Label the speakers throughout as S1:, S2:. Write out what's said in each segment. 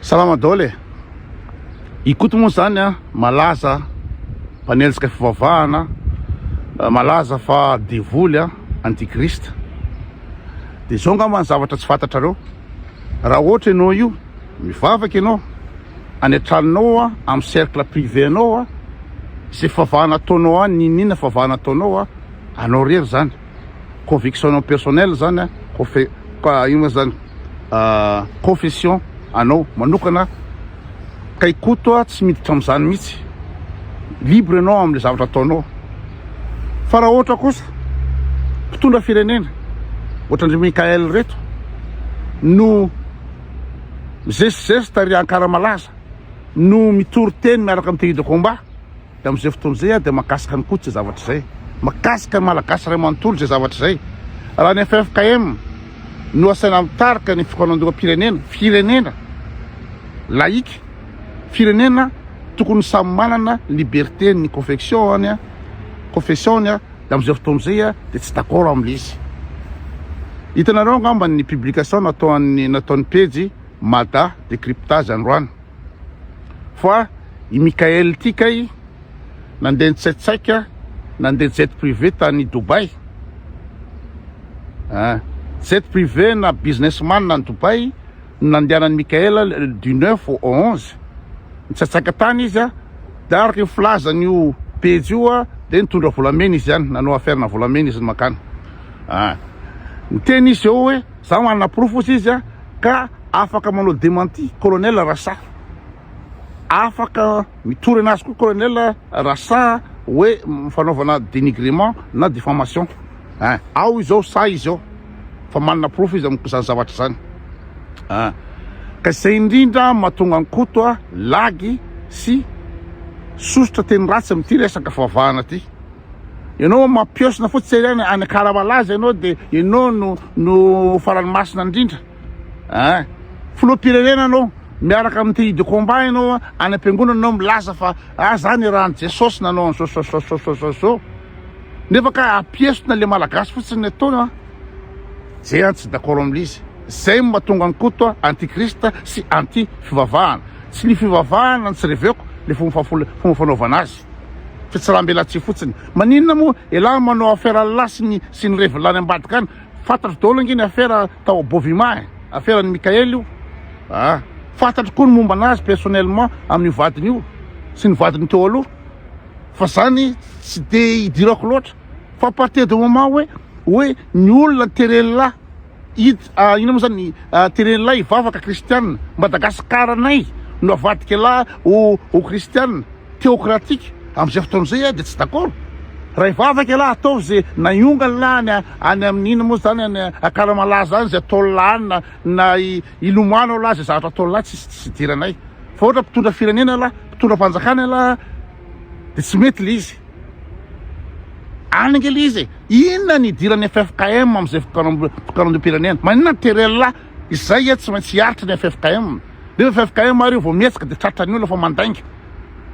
S1: Salama daholo e! I Koto moa zany a malaza mpanenjika fivavahana, malaza fa devoly a, antichrist. De zao ngamba ny zavatra tsy fantatrareo, raha ohatra ianao io mivavaka ianao any an-tranonao a, amin'ny cercle privé anao a, izay fivavahana ataonao any, n'inon'inona fivavahana ataonao a, anao rery zany. Conviction-nao personnel zany a, confe, ino moa zany, confession anao manokana ka i Koto a tsy miditra amin'izany mihitsy, libre ianao amin'ilay zavatra ataonao. Fa raha ohatra kosa mpitondra firenena ohatran-dry Mickaël ireto no mizesizesy tary Ankaramalaza no mitory teny miaraka amin'ny tenue de combat, Dia amin'izay fotoana izay dia mahakasika an'i Koto izay zavatra izay. Mahakasika ny Malagasy iray manontolo izay zavatra izay. Raha ny ffkm no asaina mitarika ny fikaonandoham-pirenena, firenena laïque, firenena tokony samy manana liberté ny confection-ny, confession-ny, dia amin'izay fotoana izay dia tsy d'accord amin'ilay izy. Hitanareo angamba ny publication nataon'ny nataon'ny pejy Mada Décryptage androany. Fa i Mickaël ity kay nandeha nitsaitsaika nandeha jet privé tany Dubaï ah, jet privé na businessman any Dubaï no nandehanan'i Mickaël du 9 au 11 nitsaitsaika tany izy a dia araka io filazan'io pejy io a dia nitondra volamena izy any nanao affaire na volamena izy makany ah niteny izy eo hoe za manana porofo ozy izy a ka Afaka manao démenti colonel raha sahy. Afaka mitory anazy koa colonel raha sahy hoe fanaovana dénigrement na diffamation. Hein, ao izy ao sahy izy ao fa manana porofo izy amin'izany zavatra izany. Hein. Ka izay indrindra mahatonga an'i Koto a lagy sy sosotra teny ratsy amin'ity resaka fivavahana ity. Ianao mampiosina fotsiny any any Ankaramalaza ianao dia ianao no no farany masina indrindra. Hein? Filoham-pirenena anao, miaraka amin'ny tenue de combat ianao any am-piangonana ianao milaza fa ah za nirahan'i Jesosy nanao an'izao zao zao zao zao zao zao. Nefa ka ampiesona le Malagasy fotsiny ny ataony an. Zay an tsy d'accord amin'ilay izy. Zay no mahatonga an'i Koto an antichrist sy anti fivavahana. Tsy ny fivavahana no tsy reveko, le fomba fomba fanaovana azy. Fitsaram-belatsihy fotsiny. Maninona moa elah manao affaire Allah sy ny sy ny revy lany ambadika any. Fantatro daholo ange ny affaire tao Bovima e. Affaire an'i Mickaël io. Ah. Fantatro koa ny momba anazy personnellement amin'io vadiny io sy ny vadiny teo aloha. Fa zany tsy de idirako loatra. Fa à partir de moment hoe hoe ny olona teren'lah hid inona moa zany teren'lah hivavaka kristianina, Madagascar anay no avadik'elah ho ho kristianina. Théocratique amin'izay fotoana izay aho dia tsy d'accord. Raha hivavaka ialahy ataovy izay naiongany lahy any any amin'ny inona moa izany any Akaramalaza any izay ataon'lahy any na na hilomano lahy izay zavatra ataon'lahy tsisy tsisy idiranay. Fa ohatra mpitondra firenena ialahy, mpitondra fanjakana ialahy dia tsy mety ilay izy. Any ange ilay izy e. Inona ny idiran'ny ffkm amin'izay fikaonandoham-pirenena? Maninona ny terel'lahy izay tsy maintsy hiaritra ny ffkm? Nefa ffkm ary io vao mihetsika dia tratran'ny olona fa mandainga.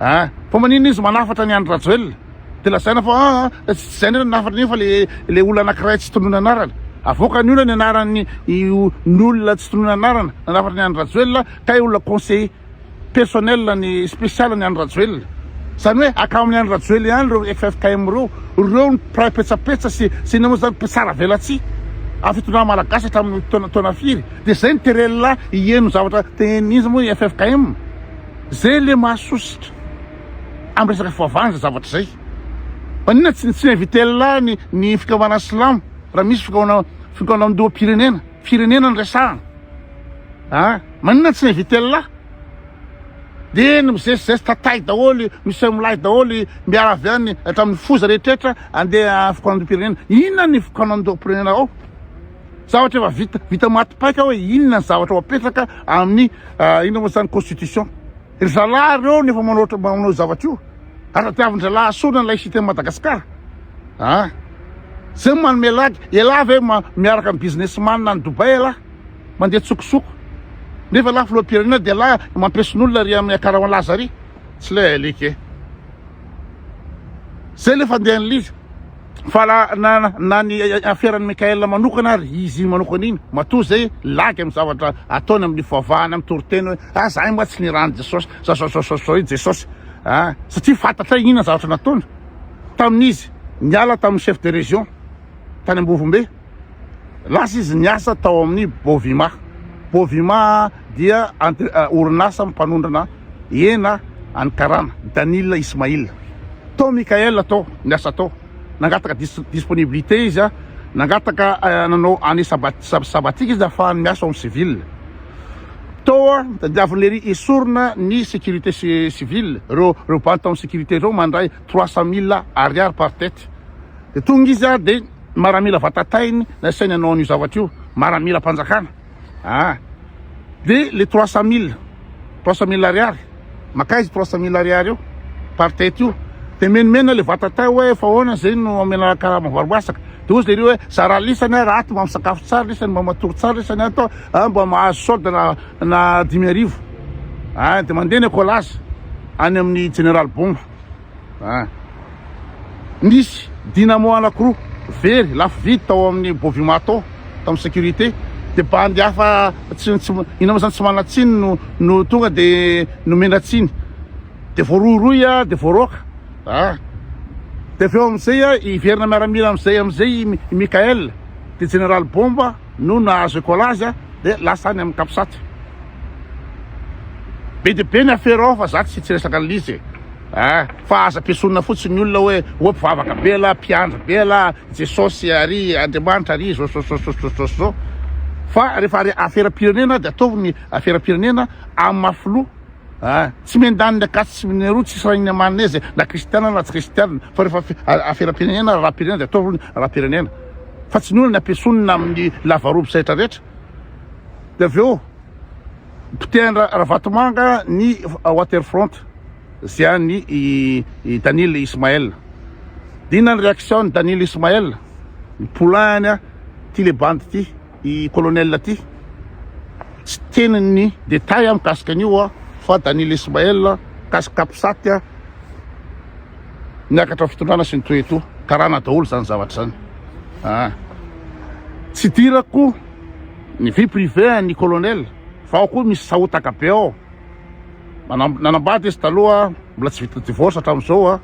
S1: Ah, fa maninona izy manafatra an'i Andry Rajoelina? Dia lazaina fa ah, ah tsy izay indray no nafatra nefa le le olona anankiray tsy tononina anarana. Avoaka ny olona ny anaran'ny ny olona tsy tononina anarana nanafatra an'i Andry Rajoelina kay olona conseiller personnel ny spécial ny Andry Rajoelina. Izany hoe akao amin'i Andry Rajoelina ihany ireo ffkm ireo, ireo ny mpiray petsapetsa sy sy inona moa izany mpitsara velatsihy amin'ny fitondrana malagasy hatramin'ny taona taona firy. Dia izay no terelina hiheno zavatra tenenin'iza moa i ffkm. Zay le mahasosotra am resaka fivavahana zay zavatra zay. Maninona tsy tsy inviter lah ny ny fikambanana silamo raha misy fikaona fikaonandoham-pirenena, firenena no resahana. Ah, maninona tsy inviter lah? De ny mizesizesy tatay daholo, miseho milay daholo, miara avy any hatramin'ny foza rehetrretra andeha fikaonandoham-pirenena. Inona ny fikaonandoham-pirenena ao? Zavatra efa vita vita maty paika hoe inona ny zavatra ho apetraka amin'ny inona moa zany constitution. Ry zalahy reo no efa manao manao zavatra io. Ary tadiavin-dry zalahy asorina ny laïcité Madagascar. Ah. Zay no manome lagy. Elah ve miaraka amin'ny businessman any Dubaï elah? Mandeha tsokosoko. Nefa elah filoham-pirenena dia elah mampieson'olona ary amin'ny Akaramalaza ary. Tsy le alika e. Zay le fandehan'ilay izy. Fa la na na ny aferan'i Mickaël manokana ary izy iny manokana iny, matoa zay lagy amin'ny zavatra ataony amin'ny fivavahana amin'ny toriteny hoe ah zahay moa tsy nirahan'i Jesosy, zao zao zao zao zao i Jesosy ah, satria fantatray inona zavatra nataony tamin'izy niala tamin'ny chef de région tany Ambovombe. Lasa izy niasa tao amin'ny Bovima. Bovima dia orinasa mpanondrana hena any Karana, Danil Ismail. Tao Mickaël tao, niasa tao. Nangataka disponibilité izy, nangataka nanao année sabbatique izy ahafahany miasa ao amin'ny civil. Tao tadiavin'i Lery esorina ny sécurité civile, ireo ireo bandy tao amin'ny sécurité ireo mandray 300 000 ariary par tête. Dia tonga izy dia Maramila vatatainy nasainy hanao an'io zavatra io, maramilam-panjakana ah! De le 300 mille, 300 mille ariary, makaiza 300 mille ariary io par tête io? De menomenona le vatatay hoe fa ahoana zay no omena karama vary masaka? De hozy lery hoe zara lisany ah raha ato mba misakafo tsara lisany, mba matory tsara lisany ato ah, mba mahazo solde na na 5000 ah, de mandeha ny écolage any amin'ny général bomba. Ah. Nisy dynamo anankiroa very lafo vidy tao amin'ny Bovima tao, tamin'ny sécurité. Dia bandy hafa tsy tsy inona moa zany tsy manan-tsiny no no tonga dia nomena tsiny. Dia voarohirohy ah, dia voaroaka. Ah. Dia avy eo amin'izay ah, hiverina miaramila amin'izay amin'izay i i Mickaël. Dia général Bomba no nahazo écolage ah, dia lasa any amin'ny Capsat. Be dia be ny afera ao fa za tsy tsy resaka an'ilay izy e. Ah, fa aza ampiesonina fotsiny ny olona hoe oa mpivavaka be lah, mpiandry be lah, Jesosy ary Andriamanitra ary zao zao zao zao zao zao. Fa rehefa ary aferam-pirenena dia ataovy ny aferam-pirenena amin'ny maha filoha. Ah, tsy miandany ny akasy sy ny aroa, tsisy rain'ny amanina izy na kristiana na tsy kristiana. Fa rehefa aferam-pirenena, raharaham-pirenena dia ataovy ny raharaham-pirenena. Fa tsy ny olona ny ampiesonina amin'ny lavarobo sy rehetra rehetra. Dia avy eo Potehan Ravatomanga ny water front zay an'i i Danil Ismael. De inona ny réaction ny Danil Ismael? Ny poulain any ty le bandy ty, i colonel ty. Tsy tenin'ny détail mikasika an'io aho fa Danil Ismael mikasika capsat niakatra fitondrana sy ny toetoa. Karana daholo zany zavatra zany. Ah. Tsy idirako Ny vie privée an'i colonel fa ao koa misy sahotaka be ao. Nanambady izy taloha, mbola tsy vita divorce hatramin'izao,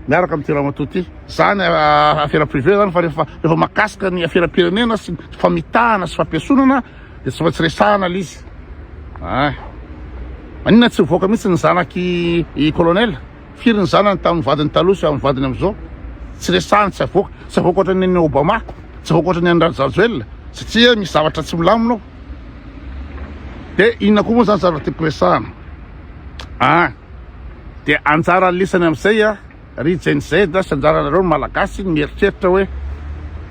S1: miaraka amin'ity ramatoa ity. Zany affaire privée zany fa rehefa rehefa mahakasika ny aferam-pirenena sy ny famitahana sy fampiesonana dia tsy maintsy resahana ilay izy. Ah. Maninona tsy mivoaka mihitsy ny zanak'i i colonel? Firy ny zanany tamin'ny vadiny taloha sy amin'ny vadiny amin'izao? Tsy resahiny, tsy avoaka. Tsy avoaka ohatran'ny an'i Obama, tsy avoaka ohatran'ny an'i Rajoelina satria misy zavatra tsy milamina ao. Dia inona koa moa izany zavatra tiako resahana? Ah, dia anjara lisany amin'izay ah, ry Gen Z sy anjaranareo ny Malagasy ny mieritreritra hoe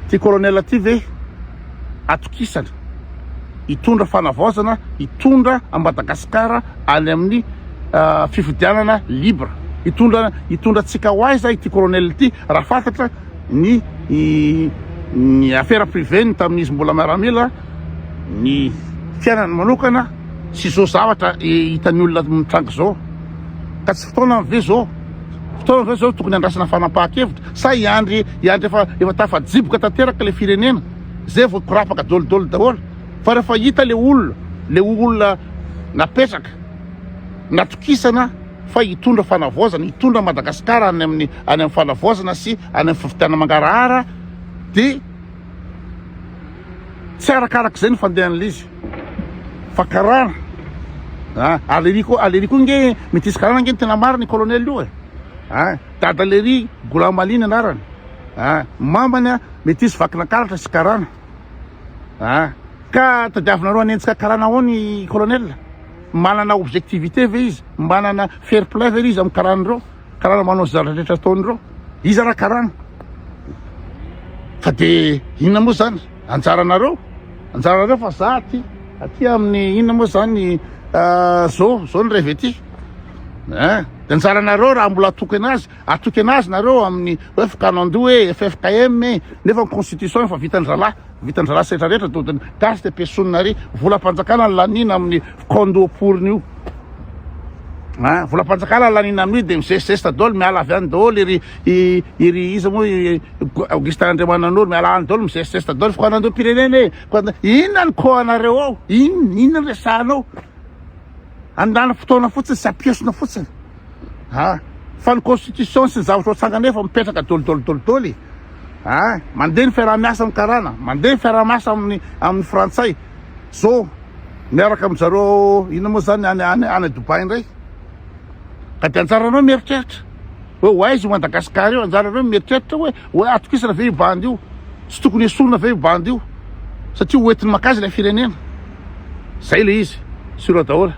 S1: ty colonel ty ve atokisana hitondra fanavaozana, hitondra an'i Madagasikara any amin'ny fifidianana libre. Hitondra hitondra antsika ho aiza ity colonel ity raha fantatra ny ny affaire privée-ny tamin'izy mbola miaramila, ny fiainany manokana sy izao zavatra hitan'ny olona mitranga izao. Ka tsy fotoana ve izao? Fotoana ve izao tokony handraisana fanapahan-kevitra sa hiandry hiandry efa efa tafajiboka tanteraka ilay firenena izay vao korapaka dolidoly daholo? Fa rehefa hita le olona, le olona napetraka, natokisana fa hitondra fanavaozana, hitondra Madagascar any amin'ny any amin'ny fanavaozana sy any amin'ny fifidianana mangarahara dia tsy arakarak'izay ny fandehan'ilay izy. Fa karana, ah, ary lery koa, ary lery koa nge metisy karana nge ny tena marina i colonel io e. Ah, dada lery Goulam Ali ny anarany. Ah, mamany ah, metisy Vakinakaratra sy karana. Ah, ka tadiavinareo hanenjika karana ahoana i colonel? Manana objectivité ve izy? Manana fair play ve izy amin'ny karana ireo? Karana manao izay zavatra rehetra ataony ireo. Iza raha karana? Fa de inona moa zany? Anjaranareo? Anjaranareo fa za aty, aty amin'ny inona moa zany zao, zao ny rêve aty. Hein? De anjaranareo raha mbola atoky anazy. Atoky anazy nareo amin'ny hoe fikaonandoha e, ffkm e, nefa ny constitution efa vitan-dralahy, vitan-dralahy sy rehetra rehetra dodony gasy dia pesonina ary volam-panjakana ny laniana amin'ny fikaondoha poriny io. An, volam-panjakana laniana amin'io dia mizesizesta daholo, miala avy any daholo iry iry iza moa i Augustin Andriamananoro, miala any daholo mizesizesta daholo, fikohanandoham-pirenena e, inona ny kohanareo ao, inona, inona ny resahanao, andany fotoana fotsiny sy ampiesona fotsiny, an, fa ny constitution sy ny zavatra ho atsangana efa mipetraka daholo daholo daholo daholo e, an, mandeha ny fiaraha-miasa amin'ny karana, mandeha ny fiaraha-miasa amin'ny amin'ny frantsay, zao. Miaraka amin zareo inona moa zany any any any Dubaï indray. Ka dia anjaranao mieritreritra hoe ho aiza io Madagascar io, anjaranao mieritreritra hoe hoe atokisana ve io bandy io, tsy tokony esorina ve io bandy io satria ho entiny makaiza ilay firenena. Zay le izy. Sur daholo.